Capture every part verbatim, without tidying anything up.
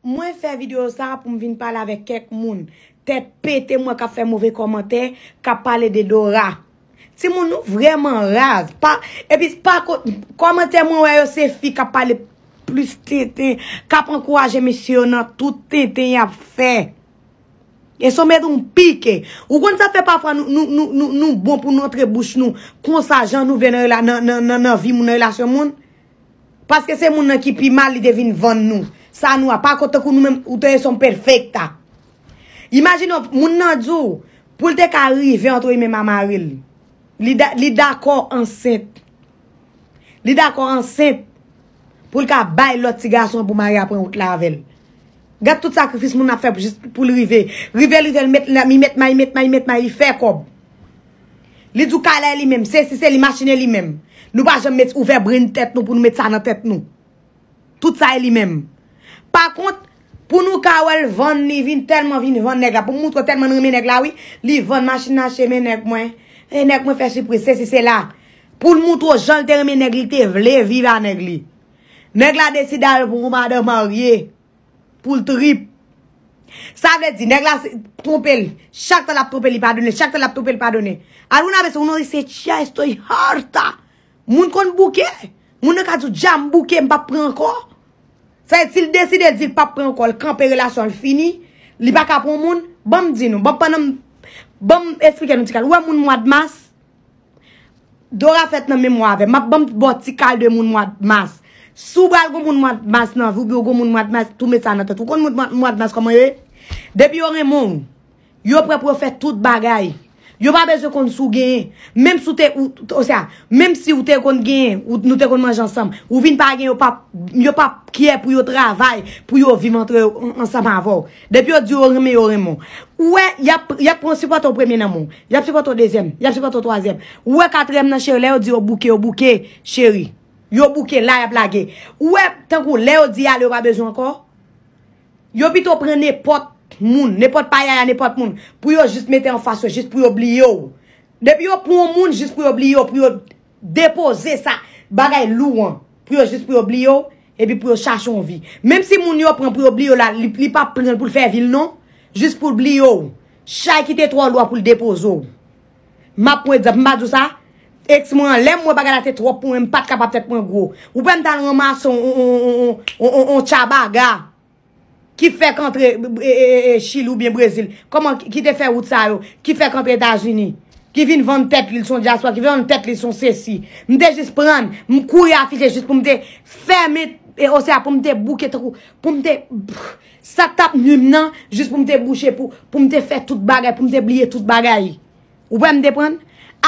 Mwen fè videyo sa a pou m vin pale avèk kèk moun. Tèt pete mwen k ap fè move kòmantè, k ap pale de Dora. Timoun, nou vrèman raz. Pa, epi pa ko-, kòmantè mwen wè yo se fi k ap pale plis tenten, k ap ankouraje mesye yo nan tout tenten y ap fè. E so met yon pike. Ou konn sa fè pafwa nou, nou, nou, nou, nou bon pou nou antre bouch nou konsa jan nou vle nan, rela- nan, nan, nan, nan vi moun, nan relasyon moun? Paske se moun nan ki pi mal, li te vin vann nou. Sa nou a, pa kot tankou nou menm, ou te son perfecta. Imajine w, moun nan di w, pou l te ka rive antre men a mari l, li da- li dakò ansent. Li dakò ansent pou l ka bay lòt ti gason pou mari a pran wout la avè l. Gad tout sakrifis moun ap fè pou, jis pou l rive. Rive, rive, l met, li met may, met may, met may, li fè kòb. Li di w kay la e li menm, sesi se li, machin e li menm. Nou pa janm met ouvè brenn tèt nou pou nou met sa nan tèt nou. Tout sa e li menm. Pa kont, pou nou ka wè l vann, li vin tèlman vin vann nèg la. Pou m moutre w tèlman l renmen nèg la, wi. Li vann machin nan, achte men nèg mwen. E nèg mwen fè sipriz, sesi se la. Pou l moutre w jan l te renmen nèg li, li te vle viv a nèg li. Nèg la deside al pran yon madanm marye. Pou l trip. Sa vle di, nèg la se- twonpe l. Chak tan l ap twonpe l, li padone. Chak tan l ap twonpe l, li padone. Alguna vez uno dice, ya estoy harta. Moun konn bouke. Moun nan ka di w, dja m bouke, m p ap pran ankò. Sa vle di, si l deside di l p ap pran ankò, l kanpe relasyon an, l fini, li pa ka pran moun, ban m di nou, ban, pandan m, ban m esplike nou ti kal. Ou wè moun mwa d mas, Dora fèt nan menm mwa avè m. M ap ban m ba w ti kal de moun mwa d mas. Si w pral gon moun mwa d mas nan vi w, oubyen w gon moun mwa d mas, tou met sa nan tèt ou. Ou konn moun mwa, mwa d mas kòman yo ye? Depi yo renmen w, yo prè pou yo fè tout bagay. Yo pa bezwen konn si w genyen. Menm si w te, ou, osea, menm si w te konn genyen, ou, nou te konn manje ansanm, ou vin pa genyen, yo p ap, yo p ap kyè pou yo travay, pou yo viv antre yo, an- ansanm avè w. Depi yo di yo renmen, yo renmen w. Ou wè, y ap, y ap pran sipòte w premye nan men w. Y ap sipòte w dezyèm. Y ap sipòte w twazyèm. Ou wè katriyèm nan, cheri, lè yo di yo bouke, yo bouke, cheri. Yo bouke, la y ap lage. Ou wè, tankou lè yo di ale, yo pa bezwen ankò. Yo pito pran nenpòt moun, nenpòt payaya, nenpòt moun, pou yo jis mete anfas yo, jis pou yo bliye w. Depi yo pran yon moun, jis pou yo bliye w, pou yo depoze sa, bagay lou an, pou yo jis pou yo bliye w, epi pou yo chache yon vi. Menm si moun yo pran pou yo bliye w la, li, li p ap pran l pou l fè vi l non, jis pou l bliye w. Chay ki te twò lou a pou l depoze w. M ap pran egzanp, m pa di w sa, eks mwen an, lè m wè bagay la te twòp pou mwen, m pa t kapab tèt mwen gwo. Ou wè m t al ranmase yon, yon, yon, yon, yon, yon, yon tchabaga ki fèk antre, e, e, e, e, Chili oubyen Brezil. Kòman ki, ki te fè wout sa yo? Ki fèk antre Etazini? Ki vin vann tèt li, l se yon dyaspora, ki vin vann tèt li, l se yon sesi. M te jis pran, m kouri afiche jis pou m te fèmen, e, osea pou m te bouke tankou, pou m te, sa k t ap nwi m nan, jis pou m te bouche, pou, pou m te fè tout bagay, pou m te bliye tout bagay. Ou wè m te pran?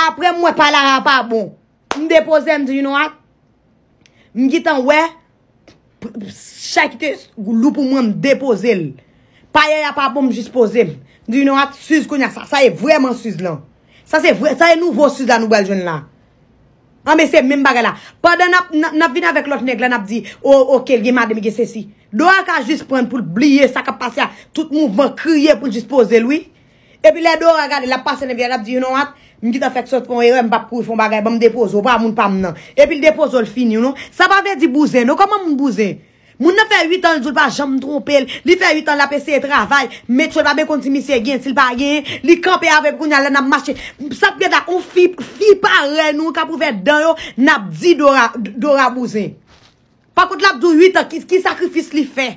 Apre m wè pale a pa bon. M depoze, m di, you know what? M gentan wè, p- p- chay ki te lou pou mwen, m depoze l. Payay a pa bon, m jis poze m. M di, you know what? Siz kounye a sa. Sa e vrèman siz lan. Sa se vrè, sa e nouvo siz la nou pral jwenn la. Anben, se menm bagay la. Pandan n ap, n ap, n ap vin avèk lòt nèg la, n ap di, o, oke, l gen madanm, l gen sesi. Dora ka jis pran l pou l bliye sa k ap pase a. Tout mouvman kriye pou l jis poze l, wi. Epi lè Dora gade, l ap pase nan vi a, l ap di, you know what? M gentan fèk sot fè yon erè, m p ap kouri fè yon bagay, ban m depoze w, ou pa moun pa m nan. Epi l depoze w, l fini, you know. Sa pa vle di bouzen, non. Kòman moun bouzen? Moun nan fè uit an, l di w l pa janm twonpe l. Li fè uit an, l ap eseye travay. Metye l pa byen konn si misye gen, si l pa gen. Li kanpe avè l, kounye a la, n ap mache. Sa k gen la, yon fi, fi parèy nou, k ap ouvè dan yo, n ap di Dora, Dora bouzen. Pa kont, l ap di w uit an, ki, ki sakrifis li fè.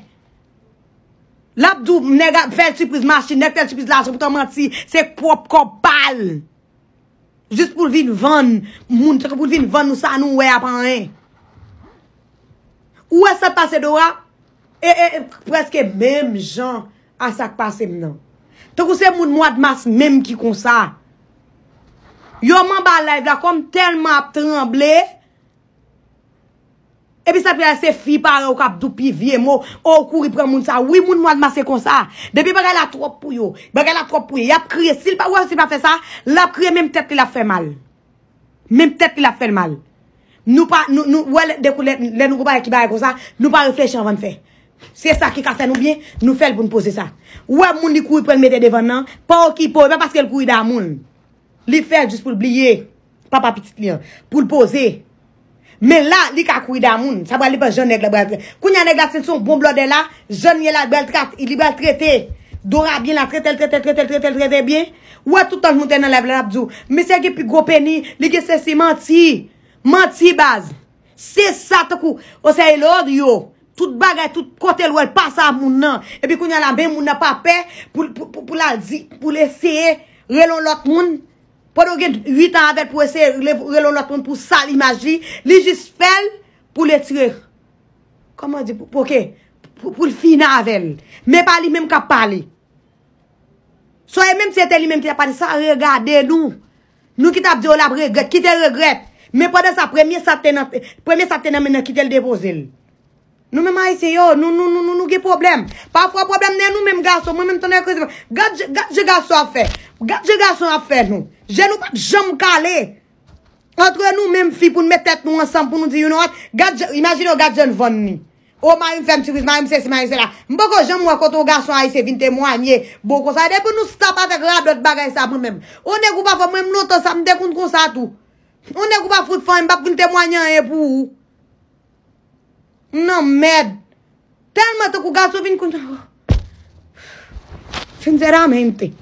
L ap di w nèg ap fè l sipriz machin, nèg fè l sipriz lajan, poutan manti, se pwòp kòb pa l. Jis pou l vin vann moun, tankou pou l vin vann nou sa nou wè a pa anyen. Ou wè sa k pase Dora? E, e, e, prèske menm jan a sa k pase m nan. Tankou se moun mwa d mas menm ki konsa. Yo m anba live la, kò m tèlman ap tranble. Epi sa pi la se fi parèy ou k ap di w pi vye mo, o, ou kouri pran moun sa. Wi, moun mwa d mas se konsa. Depi bagay la twòp pou yo, bagay la twòp pou yo, y ap kriye. Si l pa, ou wè, si l pa fè sa, l ap kriye, menm tèt li l ap fè mal. Menm tèt li l ap fè l mal. Nou pa, nou, nou, wè, lè, dekou lè, lè nou gon bagay ki bagay konsa, nou pa reflechi anvan n fè. Se sa ki ka fè nou byen, nou fè l pou n poze sa. Ou wè moun li kouri pran l mete devan nan, pa okipe w, e pa paske l kouri damou l. Li fè l jis pou l bliye papa pitit li an, pou l poze. Men la, li ka kouri da moun. Sa pral depann jan nèg la pral trete. Kounye a nèg la, se yon bon blòdè la, jan l ye la, li pral trete, li pral trete Dora byen la, trete l, trete l, trete l, trete l, trete byen. Ou wè tout tan moun te nan live la, l ap di w, misye gen pi gwo peni, li gen sesi, manti. Manti, baz. Se sa, tankou, o se Elordio. Tout bagay, tout kote l wè l pase a moun nan. Epi kounye a la, men moun nan pa pè pou, pou, pou, pou l al di, pou l eseye rele yon lòt moun. Pandan w gen uit an avè l pou eseye rele, rele yon lòt moun pou sal imaj li, li jis fè l pou l etire. Kòman di, pou, pou, ok, pou, pou l fini avè l. Men pa li menm k ap pale. So, e menm si se te li menm ki t ap pale, sa regade nou. Nou ki t ap di yo l ap regrèt, kite l regrèt. Men pandan sa, premye sa te nan, premye sa te nan men nan, kite l depoze l. Nou menm Ayisyen yo, nou, nou, nou, nou, nou gen pwoblèm. Pafwa pwoblèm nan nou menm gason, mwen menm tande krezi. Gad, gad jan gason ap fè. Gad jan gason ap fè nou. Je nou p ap janm kale. Antre nou menm fi pou n met tèt nou ansanm pou nou di, you know what? Gad jan, imajine w gad jan n vann ni. O, mari m fè m sipwiz, mari m sesi, mari m sela. M poko janm wè kote yon gason ayisyen vin temwanye bon konsa. Depi nou stop avèk radòt bagay sa mwen menm. O nèg ou pa fè mwen menm lontan sa, m te konn konsa tou. O nèg ou pa fout fanmi, m p ap vin temwanye anyen pou ou. M nan mèd. Tèlman tankou gason vin konn. Sinceramente.